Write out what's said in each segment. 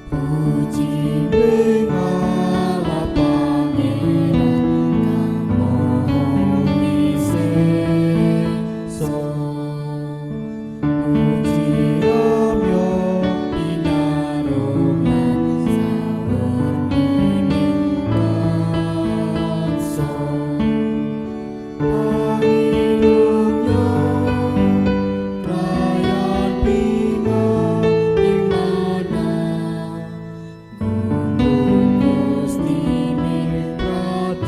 Puji ing Allah Pangeran kang Maha Wisesa. Puji ramya pinarum lan sawernining bangsa. Pangidungya krayan bingah ing manah gunggung Gusti pradipta.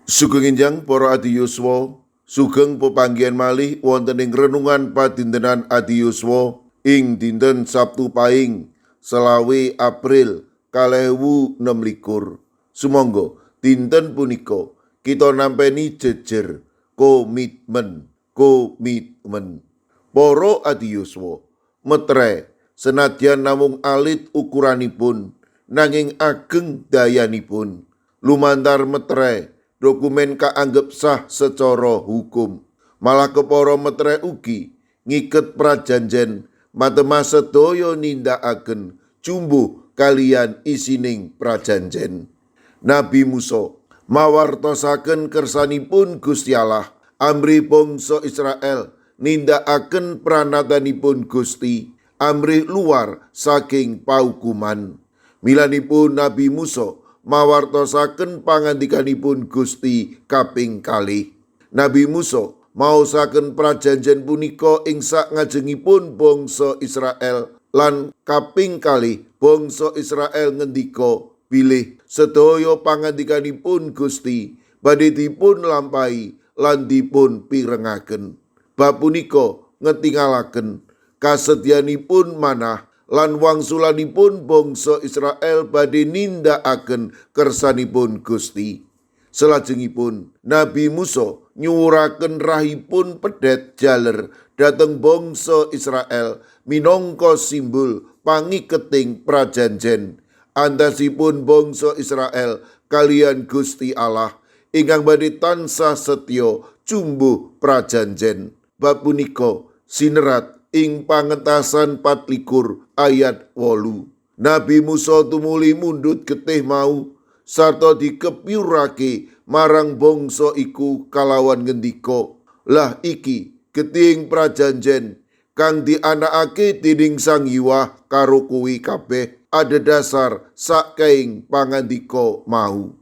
Sugeng enjang para adi yuswa, sugeng pepanggihan malih wonten ing renungan padintenan adi yuswa ing dinten Sabtu Paing 25 April 2026. Sumangga dinten punika kita nampeni jejer komitmen, komitmen. Para adi yuswa, metre senadyan namung alit ukuranipun nanging ageng dayanipun. Lumantar metre, dokumen kaanggep sah secara hukum. Malah kepara metre ugi ngiket prajanjen matemah sedaya nindakaken jumbuh kaliyan isining prajanjen. Nabi Musa mawartosaken kersanipun Gusti Allah amrih bangsa Israel nindakaken pranatanipun Gusti amrih luar saking paukuman. Milanipun Nabi Musa mawartosaken pangandikanipun Gusti kaping kalih. Nabi Musa maosaken prajanjen punika ing sakngajengipun bangsa Israel lan kaping kalih bangsa Israel ngendika bilih sedaya pangandikanipun Gusti badhe dipun lampahi lan dipun pirengaken. Bab punika ngetingalaken kasetyanipun manah lan wangsulanipun bangsa Israel badhe nindakaken kersanipun Gusti. Selajengipun Nabi Musa nyuwuraken rahipun pedhet jaler dhateng bangsa Israel minangka simbol pangiketing prajanjen antasipun bangsa Israel kaliyan Gusti Allah ingkang badhe tansah setya jumbuh prajanjen. Bab punika sinerat ing Pangentasan 24 ayat 8. Nabi Musa tumuli mundhut getih mau sarta dikepyurake marang bangsa iku kalawan ngendika, "Lah iki getihing prajanjen kang dianakake dening Sang Hyuwah karo kowe kabeh adhedhasar sakeing pangandika mau."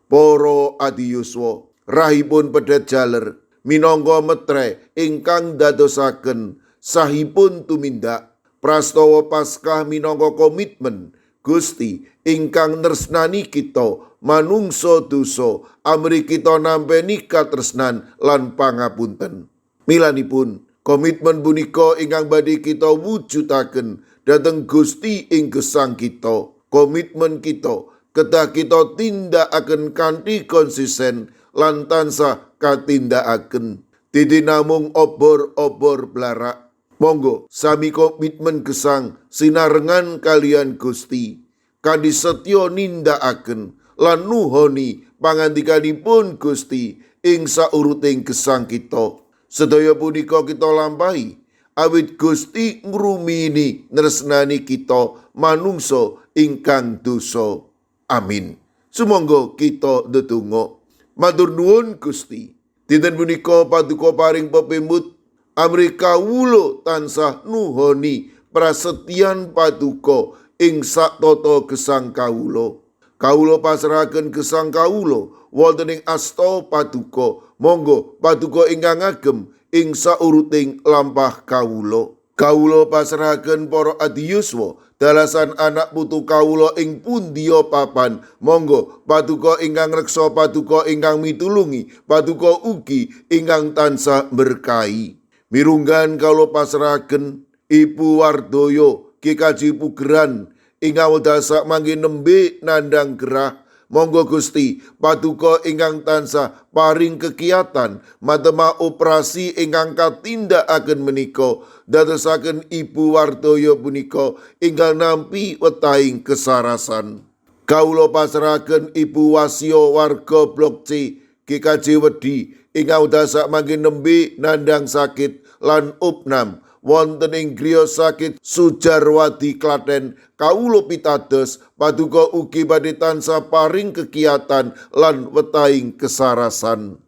Para adiyuswa, rahipun pedhet jaler minangka metre ingkang dadosaken sahipun tumindak. Prastawa Paskah minangka komitmen Gusti ingkang nresnani kita manungsa dosa amrih kita nampeni katresnan lan pangapunten. Milanipun komitmen punika ingkang badhe kita wujudaken dhateng Gusti ing gesang kita. Komitmen kita kedah kita tindakaken kanthi konsisten lan tansah katindakaken. Dadi namung obor-obor blarak. Monggo sami komitmen gesang sinarengan kaliyan Gusti kanthi setya nindakaken lan nuhoni pangandikanipun Gusti ing sauruting gesang kita. Sedaya punika kita lampahi awit Gusti ngrumini nresnani kita manungsa ingkang dosa. Amin. Sumangga kita ndedonga. Matur nuwun, Gusti. Dinten punika paduka paring pepimut amrih kawula tansah nuhoni prasetyan paduka ing sak tata gesang kawula. Kawula pasrahaken gesang kawula wonten ing asta paduka. Monggo paduka ingkang agem ing sauruting lampah kawula. Kawula pasrahaken para adiyuswa dalasan anak putu kawula ing pundiya papan. Monggo paduka ingkang reksa, paduka ingkang mitulungi, paduka ugi ingkang tansah berkahi. Mirunggan kawula pasrahaken Ibu Wardoyo GKJ Pugeran ingkang wekdal sakmangke nembe nandhang gerah. Monggo Gusti paduka ingkang tansah paring kekiatan matema operasi ingkang katindakaken menika dadosaken Ibu Wardoyo punika ingkang nampi wetahing kesarasan. Kawula pasrahaken Ibu Wasio warga Blok C GKJ Wedi ingkang wekdal sakmangke nembe nandhang sakit lan opnam. wonten ing griya sakit Sujarwadi Klaten. Kawula pitados paduka ugi badhe tansah paring kekiyatan lan wetahing kesarasan.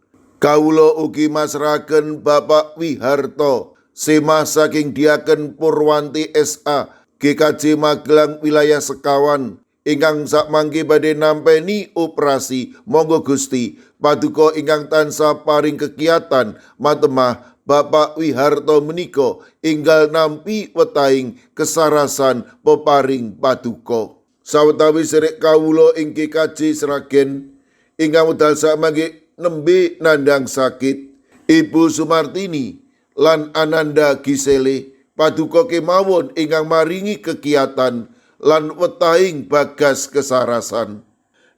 Kawula ugi masrahaken Bapak Wiharto Semah saking Diaken Purwanti SA GKJ Magelang wilayah sekawan ingkang sakmangke badhe nampeni operasi. Monggo Gusti paduka ingkang tansah paring kekiyatan matemah Bapak Wiharto menika enggal nampi wetahing kesarasan peparing paduka. Sawetawis sedherek kawula ing GKJ Sragen ingkang wekdal sakmangke nembe nandhang sakit, Ibu Sumartini lan Ananda Gisele, paduka kemawon ingkang maringi kekiyatan lan wetahing bagas kesarasan.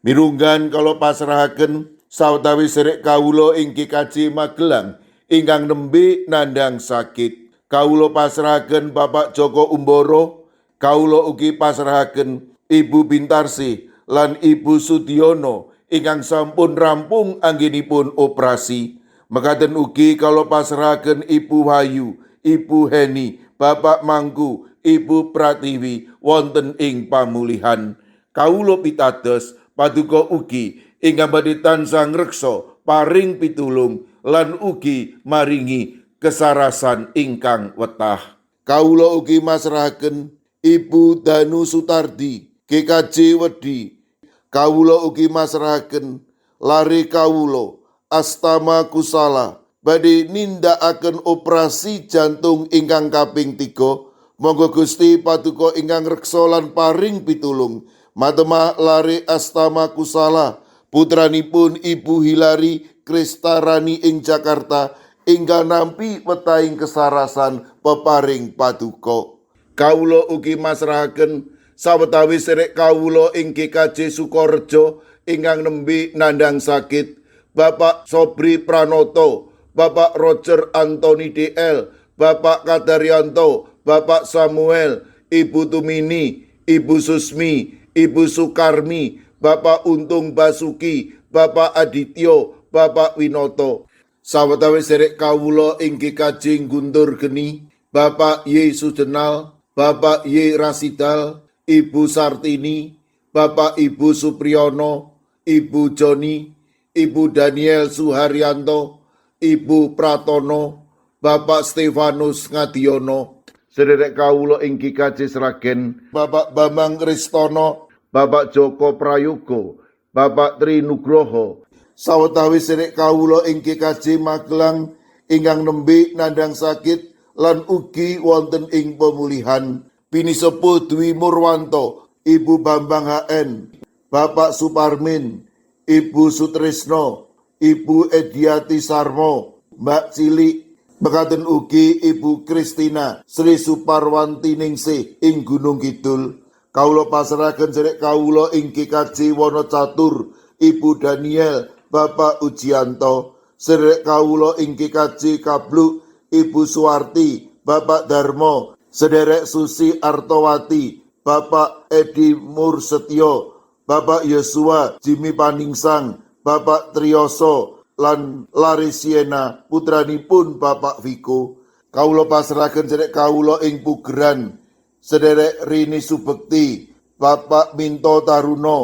Mirunggan kula pasrahaken sawetawis sedherek kawula ing GKJ Magelang ingkang nembe nandhang sakit. Kawula pasrahaken Bapak Joko Umboro, kawula ugi pasrahaken Ibu Bintarsi lan Ibu Sudiono ingkang sampun rampung anggenipun operasi. Mekaten ugi kula pasrahaken Ibu Wahyu, Ibu Heni, Bapak Mangku, Ibu Pratiwi wonten ing pamulihan. Kawula pitados paduka ugi ingkang badhe tansah ngreksa paring pitulung lan ugi maringi kesarasan ingkang wetah. Kawula ugi masrahaken Ibu Danu Sutardi GKJ Wedi. Kawula ugi masrahaken lare kawula Astama Kusala badhe nindakaken operasi jantung ingkang kaping 3. Monggo Gusti paduka ingkang reksa lan paring pitulung matemah lare Astama Kusala, putranipun Ibu Hilari Kristarani ing Jakarta ingkang nampi wetahing kesarasan peparing paduka. Kawula ugi masrahaken sawetawis sedherek kawula ing GKJ Sukorejo ingkang nembe nandhang sakit, Bapak Sobri Pranoto, Bapak Roger Anthony DL, Bapak Kadaryanto, Bapak Samuel, Ibu Tumini, Ibu Susmi, Ibu Sukarmi, Bapak Untung Basuki, Bapak Adityo, Bapak Winoto. Sawetawis sedherek kawula ing GKJ Guntur Geni, Bapak Y Sujenal, Bapak Y Rasidal, Ibu Sartini, Bapak Ibu Supriyono, Ibu Joni, Ibu Daniel Suharyanto, Ibu Pratono, Bapak Stefanus Ngadiono. Sedherek kawula ing GKJ Sragen, Bapak Bambang Ristono, Bapak Joko Prayogo, Bapak Tri Nugroho. Sawetawis sedherek kawula ing GKJ Magelang ingkang nembe nandhang sakit lan ugi wonten ing pemulihan, Pinisepuh Dwi Murwanto, Ibu Bambang HN, Bapak Suparmin, Ibu Sutrisno, Ibu Ediati Sarmo, Mbak Cilik, mekaten ugi Ibu Kristina Sri Suparwanti Ningsih ing Gunung Kidul. Kawula pasrahaken sedherek kawula ing GKJ Wonocatur, Ibu Daniel, Bapak Ujianto, sedherek kawula ing GKJ Kabluk, Ibu Suwarti, Bapak Darmo, sederek Susi Artowati, Bapak Edi Mursetyo, Bapak Yosua Jimmy Paningsang, Bapak Triyoso, lan Larisiena putranipun Bapak Viko. Kawula pasrahaken sedherek kawula ing Pugeran, sederek Rini Subekti, Bapak Minto Taruno,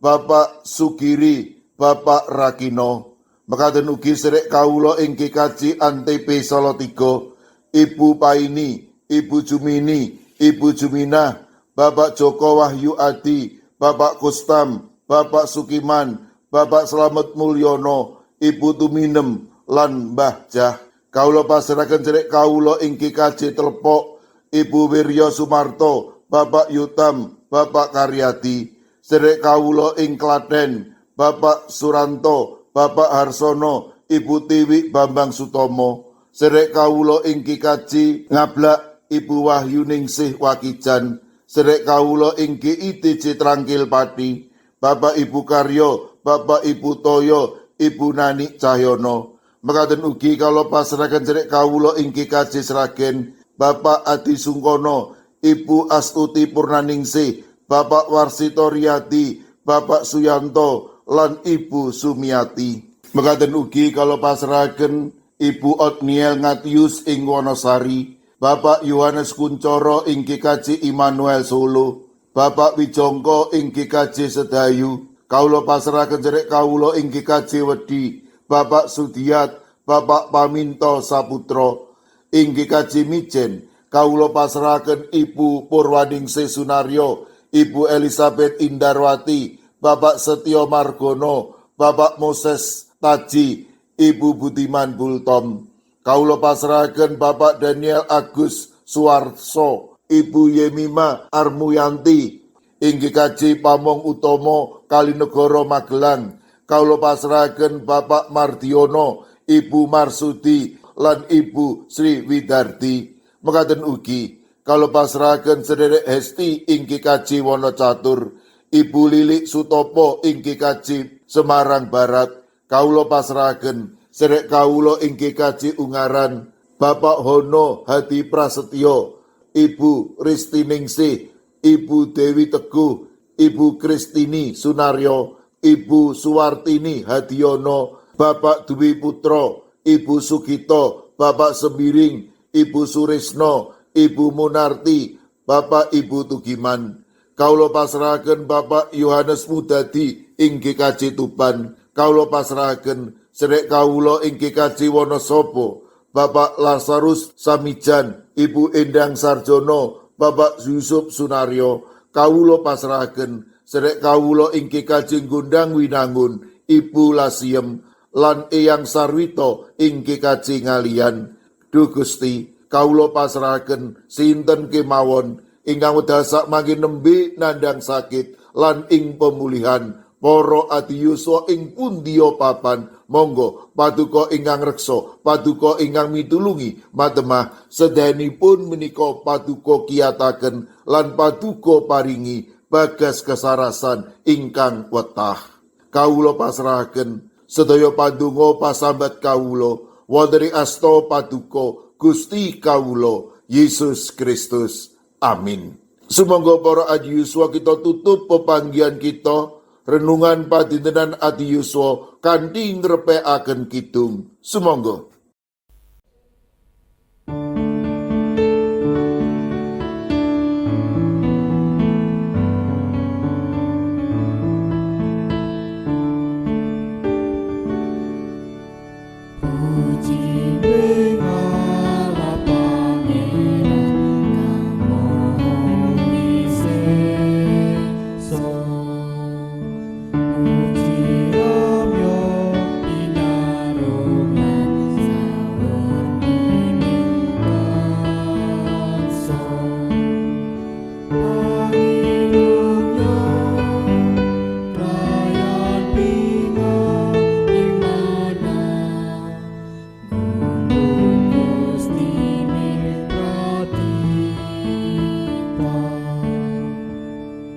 Bapak Sugiri, Bapak Rakino. Mekaten ugi sedherek kawula ing GKJ Antp Salatiga, Ibu Paini, Ibu Jumini, Ibu Juminah, Bapak Joko Wahyu Adi, Bapak Kustam, Bapak Sukiman, Bapak Slamet Mulyono, Ibu Tuminem, lan Mbah Jah. Kawula pasrahaken sedherek kawula ing GKJ Telepok, Ibu Wiryo Sumarto, Bapak Yutam, Bapak Karyadi. Sedherek kawula ing Klaten, Bapak Suranto, Bapak Harsono, Ibu Tiwi Bambang Sutomo. Sedherek kawula ing GKJ Ngablak, Ibu Wahyu Ningsih Wakijan. Sedherek kawula ing GITJ Trangkil Pati, Bapak Ibu Karyo, Bapak Ibu Toyo, Ibu Nani Cahyono. Mekaten ugi kawula pasrahaken sedherek kawula ing GKJ Sragen, Bapak Adi Sungkono, Ibu Astuti Purnaningsih, Bapak Warsito Riyadi, Bapak Suyanto, lan Ibu Sumiati. Mekaten ugi kawula pasrahaken Ibu Otniel Ngatius ing Wonosari, Bapak Yohanes Kuncoro ing GKJ Immanuel Solo, Bapak Wijongko ing GKJ Sedayu, kawula pasrahaken sedherek kawula ing GKJ Wedi, Bapak Sudiat, Bapak Paminto Saputra, ing GKJ Mijen, kawula pasrahaken Ibu Purwaningsih Sunaryo, Ibu Elizabeth Indarwati, Bapak Setio Margono, Bapak Moses Taji, Ibu Budiman Bultom. Kawula pasrahaken Bapak Daniel Agus Suwarso, Ibu Yemima Armuyanti, ing GKJ Pamong Utomo Kalinegoro Magelang. Kawula pasrahaken Bapak Mardiono, Ibu Marsudi, lan Ibu Sri Widardi. Mekaten ugi kawula pasrahaken sedherek Hesti ing GKJ Wonocatur, Ibu Lilik Sutopo ing GKJ Semarang Barat. Kawula pasrahaken sedherek kawula ing GKJ Ungaran, Bapak Hono Hadi Prasetyo, Ibu Ristiningsih, Ibu Dewi Teguh, Ibu Kristini Sunaryo, Ibu Suwartini Hadiono, Bapak Dwi Putro, Ibu Sugito, Bapak Sembiring, Ibu Surisno, Ibu Munarti, Bapak Ibu Tugiman. Kawula pasrahaken Bapak Yohanes Mudadi ing GKJ Tuban. Kawula pasrahaken sedherek kawula ing GKJ Wonosobo, Bapak Lazarus Samijan, Ibu Endang Sarjono, Bapak Yusuf Sunaryo. Kawula pasrahaken sedherek kawula ing GKJ Gondang Winangun, Ibu Lasiem lan Eyang Sarwito ing GKJ Ngaliyan. Duh Gusti, kawula pasrahaken sinten kemawon ingkang wekdal sakmangke nembe nandhang sakit lan ing pemulihan, para adi yuswa ing pundiya papan, monggo paduka ingkang reksa, paduka ingkang mitulungi matemah sedayanipun menika paduka kiyataken lan paduka paringi bagas kesarasan ingkang wetah. Kawula pasrahaken sedaya pandonga pasambat kawula wonten ing asta paduka Gusti kawula Yesus Kristus. Amin. Sumangga para adi yuswa, kita tutup pepanggihan kita, renungan padintenan adi yuswa, kanthi ngrepekaken kidung. Sumangga.